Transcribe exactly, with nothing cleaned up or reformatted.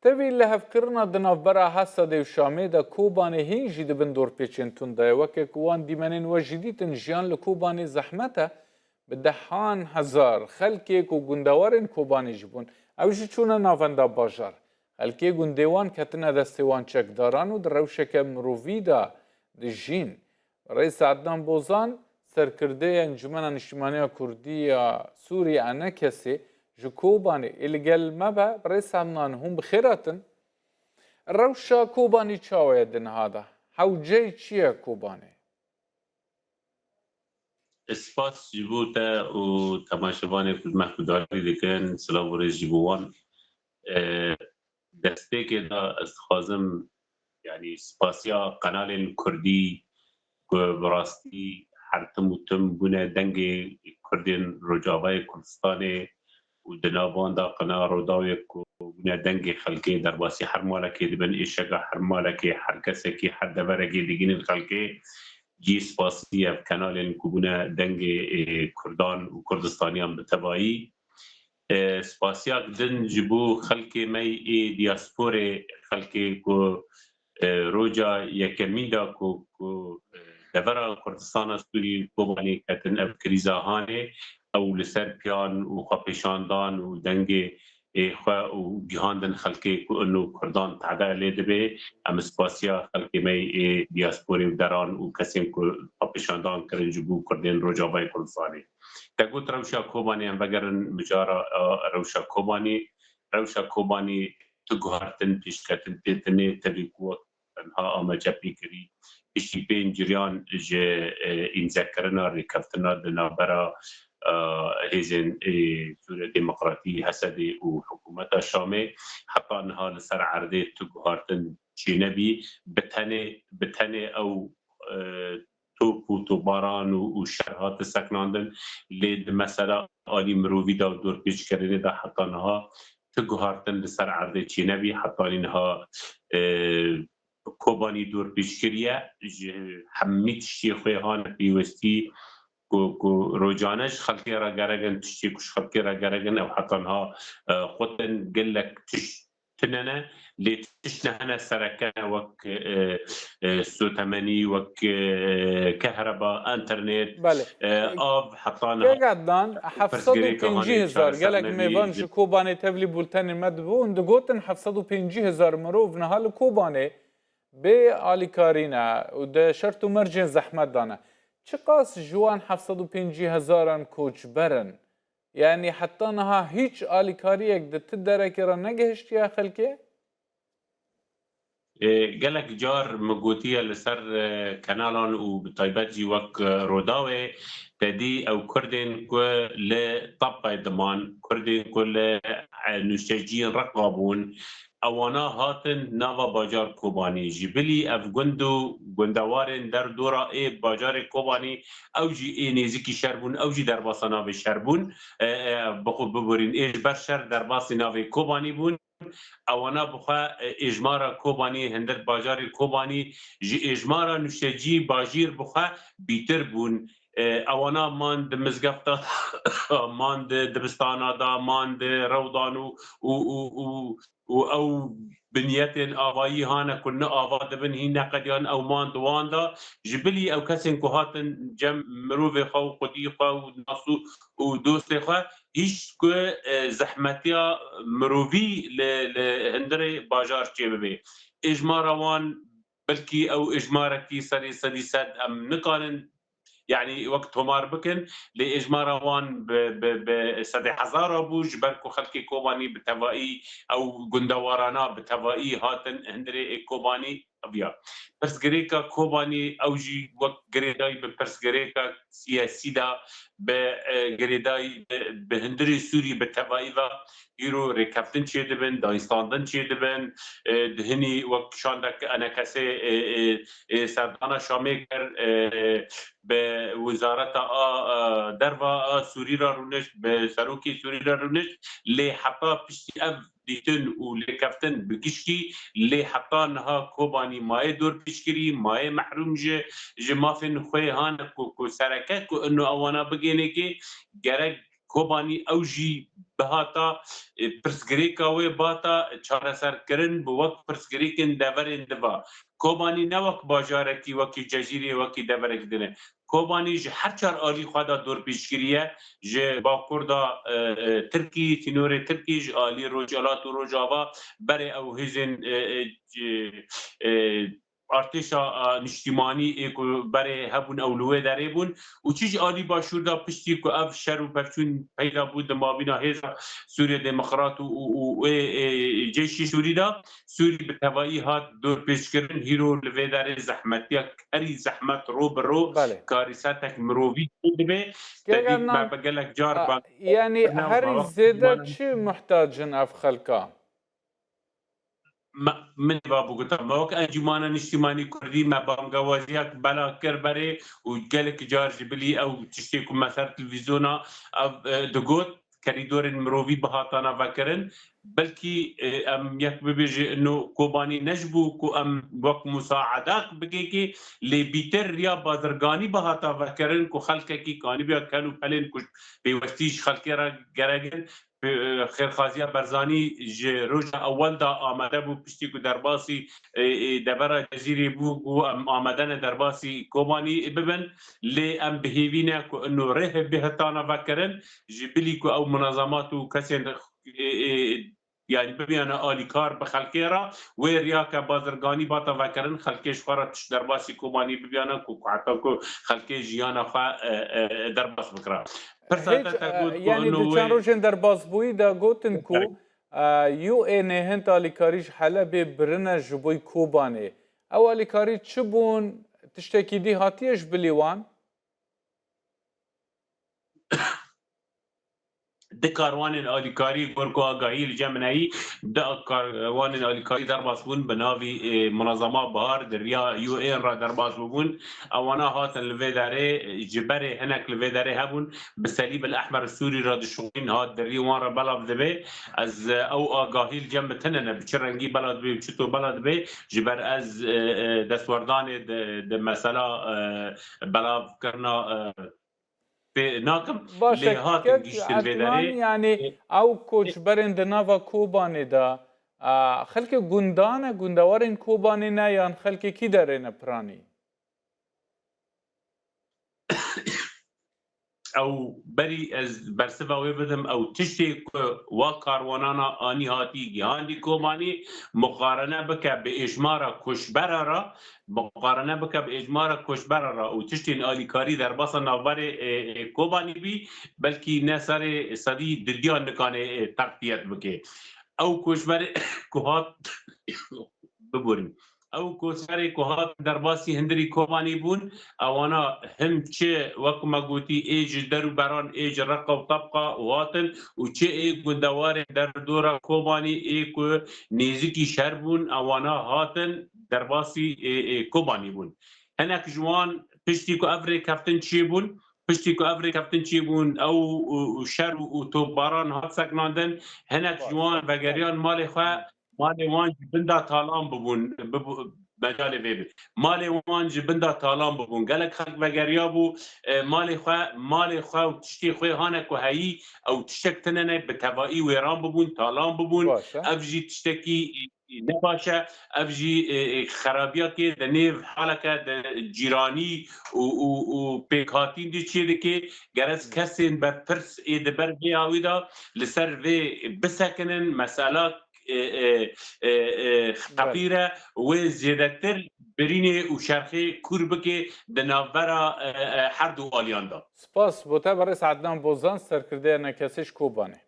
Tevî lihevkirina di navbera Hesedê û Şamê de Kobanê hîn jî di bin dorpêçên tund de ye. Weke ku wan dîmenên we jî dîtin, jiyan li Kobanê zehmet e. Bi dehan hezar xelkê ku gundewarên Kobanê jî bûn, ew jî çûne navenda bajar. Xelkê gundê wan ketine destê wan çekdaran û di rewşeke mirovî de dijîn. Birêz Ednan Bozan, serkirdeyê Encûmena Niştimanî ya Kurdî ya Sûrî, ENKSê, ji Kobanê ê li gel me be. Birêz Ednan, hûn bi xêr hatin. Rewşa Kobanî çawa ye di niha de? Hewceyê çi ye Kobanê? Spas ji bo te û temaşevanê ku me guhdarî dikin, silav û rêz ji bo wan. E, destpêkê de ez dixwazim, yanî spasiya qenalên kurdî ku bi rastî her tim û tim bûne dengê Kurdên Rojavayê Kurdistanê û di nav wan de qena Rûdawê ku bûne dengê xelkê, derbasî her malekê dibin, êşeka her malekê, her kesekî, her deverekê digihînin xelkê. Cî spasî ev kenalên ku bûne dengê, ê, Kurdan û Kurdistaniyan bi tevayî. E, spasiyak din ji bo xelkê me yê diasporê, xelkê ku, e, roja yekemîn de ku, ku, e, devera Kurdistana Sûrî Kobanê ketin ev krîza hanê, ew li ser piyan û xwepêşandan û dengê, ê, xwe û gihandin xelkê ku ino Kurdan tehde lê dibe. Em spasiya xelkê me yê diasporê û deran û kesên ku xwepêşandan kirin ji bo Kurdên Rojavayê Kurdistanê. Te got rewşa Kobanê, em vegerin mijara, e, rewşa Kobanê. Rewşa Kobanê tu guhertin pêşketin tê, tenê tevî ku wek niha amaje pê kirî. Piştî pênc ciriyan ji, e, îmzekirina rêkeftina di navbera, e, hêzên, e, Sûriya Demokratî, Hesedê û hikûmeta Şamê heta niha li ser erdê tu guhertin çênebî. Bi tenê, bi tenê ew, e, top û topbaran û, û şer hate sekinandin. Lê di mesela alî mirovî de û dorpêçkirinê de heta niha ti guhartin li ser erdê çênebî. Hetanî niha, e, Kobanî dorpêç kiriye. Ji hemî tiştê xwe hane pêwestî ku, ku rocane ji xelkê re gerek in, tiştê ku ji xelkê re gerek in, ew heta niha, e, xutin gelek tişt tune ne, lê tişt ne hene sereke wek, e, e, sotemenî, wek, e, kehreba, enternet, Belê. e, av, heta niha Kek Ednan, pirsgirêka hanê heft sed û pêncî hezar, çareser gelek nebî, mêvan ji Kobanê tevlî bultenên me dibûn, digotin heft sed û pêncî hezar mirov niha li Kobanê bê alîkarî ne û di şert û mercên zehmet de ne. Çiqas ji wan heft sed û pêncî hezaran koçber in? Yanî heta niha hîç alîkariyek di ti derekê re negihiştiye xelkê? Ê, gelek car min gotiye li ser, e, kenalan û bi taybet jî wek, e, Rûdawê, te dî ew Kurdên ku li Tappay diman, Kurdên ku li, e, nûşteciyên Reqa bûn, ewana hatin nava bajar Kobanî. Ji bilî ev gund û gundewarên derdora ê bajarê Kobanî, ew jî ê nêzîkî şer bûn, ew jî derbasa navê şer bûn. E, e, bixwe biborîn, ê ji ber şer derbasî navê Kobanî bûn. Ewana bixwe, e, êjmara Kobanî, hindir bajarê Kobanî ji êjmara nûştecî bajîr bixwe bîtir bûn. E, ewana man di mizgefta, man di dibistana da, man di rewdan û, û, û, û, û ew binyetên avayî hane ku ne ava dibin, hîn neqediyan, ew man di wan da. Ji bilî ew kesên ku hatin cem mirovê xwe û xwedî xwe û nas û, û dostê xwe, hîç ku, e, zehmetiya mirovî li, li hundirê bajar çêbibe. Êjmara wan belkî ew êjmarekî serê sedî sed em nikarin, yanî wek tomar bikin, lê êjmara wan bi, bi, bi sedê hezara bû, ji ber ku xelkê Kobanî bi tevayî, ew gundewarana bi tevayî hatin hundirê ê Kobanî. Viya pirsgirêka Kobanî, ew jî wek girêdayî bi pirsgirêka siyasî de, bi, e, girêdayî bi, bi hundirê Sûrî bi tevayî ve îro rêkeftin çêdibin, danîstandin çêdibin. E, di hinî wek şandek ENKSê, e, e, e, serdana Şamê kir, e, bi wezareta a, e, derva a Sûrî re rûnişt, bi serokê Sûrî re rûnişt, lê heta piştî ev dîtin û lêkeftin bi giştî, lê heta niha Kobanî mayê dorpêçkirî, mayê mehrûm ji, ji mafên xwe hane ku, ku sereke ku ino ewana bigênê kê, gerek Kobanî ew jî bihata, e, pirsgirêka wê bata çareserkirin bi wek pirsgirêkên deverên diva. Kobanî ne wek bajarekî, wekî Cezîrê, wekî deverekî din e. Kobanî ji her çar alî xwe de dorpêçkirî ye, ji bakur de, e, e, Tirkî, sînorê Tirkî, ji alî Rojhilat û Rojava, berê ew hêzên, e, e, e, e, artêşa, e, niştîmanî ê ku berê hebûn ew li wê derê bûn û çi ji alî başûr de piştî ku ev şer û pevçûn peyda bû di mabîna hêza Sûriye Demokrat û, û, û ê, ê, Ceyşê Sûrî de, Sûrî bi tevayî hat dorpêçkirin, hîro li vê derê zehmetiya herî zehmet ro bi ro Belê. karîsetek mirovî dibe. Te dît me bi gelek car a, ba- yanî herî zêde çi muhtac in ev xelka? Me, min va bigota, me wek Encûmana Niştîmanî Kurdî me bangewaziyek bela kir berê û gelek car ji bilî ew tiştê ku me ser televîzyona ev, e, digot, kerîdorên mirovî bihatana vekirin. Belkî, e, em yek bibêje ino Kobanî ne ji bo ku em wek musaedak bikêkê, lê bîtir riya bazirganî bihata vekirin ku xelkekî kanîbiya kel û pelên ku pêwestî ji xelkê re gerek in, e, xêrxaziya Barzanî ji roja ewel de amade bû, piştî ku derbasî, e, e, devera Cezîrê bû, ku em amade ne derbasî Kobanî bibin, lê em bi hêvî ne ku ino rêh bihatana vekirin, ji bilî ku ew munazemat û kesên, e, e, yanî bibiyane alîkar bi xelkê re, wê riyake bazirganî bata vekirin, xelkê ji xwe re tişt derbasî Kobanî bibiyane ku, ku heta ku xelkê jiyana xwe, e, e, derbas bikira. Pirsa Hiç, te, te e, got ku yanî ino di çend wê rojên derbasbûyî de gotin ku, Berê. e, U N ê hin alîkarî ji Helebê birine ji bo Kobanê. Ew alîkarî çi bûn? Tiştekî dî hatiye ji bilî wan? Di karwanên alîkarî, gor ku agahî li cem min heyî, di karwanên alîkarî derbas bûn bi navî, e, Munazama Bahar, di riya U N re derbas bûbûn. Ewana hatin li vê derê, ji berê hinek li vê derê hebûn, bi Selîb el Ehmer Sûrî re dişuxulîn, hat di rî wan re belav dibe. Ez, e, ew agahî li cem min tune ne, bi çi rengî belav dibe û çito belav dibe, ji ber ez, e, e, destwerdanê di, di mesela, e, belavkirina, e, pê nakim, Baş e, lê hatin kek gihiştin vê Ednan, derê. yanî E, ew koçberên di nava Kobanê de, a, xelkê gundan e, gundewarên Kobanê ne, yan xelkê kî derê ne piranî? Ew berî ez bersiva wê bidim, ew tiştê ku wa karwanana anî hatî gihandî Kobanî, muqarene bike bi êjmara koçbera re, muqarene bike bi êjmara koçbera re û tiştên alîkarî derbasa navberê, e, e, Kobanî bî, belkî ne serê sedî didiyan nikane, e, teqdiyet bike. Ew koçberê ku hat, biborîn. Ew koçberê ku hat derbasî hundirî Kobanî bûn, ewana him çi, wek me gotî, ê ji der û beran, ê ji Reqa û Tebqa û hatin û çi ê gundewarên derdora Kobanî ê ku nêzikî şer bûn, ewana hatin derbasî ê, ê Kobanî bûn. Hinek ji wan piştî ku ev rêkeftin çêbûn, piştî ku ev rêkeftin çêbûn, ew, û, û şer û, û topbaran hat sekinandin, hinek ji wan vegeriyan malê xwe, malê wan ji bin de talan bibûn, bibû-, mecalê vê bi. Malê wan ji bin de talan bibûn. Gelek xelk vegeriya bû, e, malê xwe, malê xwe û tiştê xwe hane ku heyî, ew tiştek tune ne, bi tevayî wêran bibûn, talan bibûn. Baş e. Ev jî tiştekî ne baş e. Ev jî, e, e, xerabiyekê di nêv haleke di cîranî û, û, û pêkhatîn de çê dike. Gerez Hmm. kesên berpirs ê di ber vê awî de li ser vê bisekinin. Mesela, e, e, e, e, Belê. xefîr e, wê zêdetir birînê û şerxê kûr bike di navbera, e, e, her du aliyan de. Spas bo te, berêz Ednan Bozan, serkirdeyê N K S'ê ji Kobanê.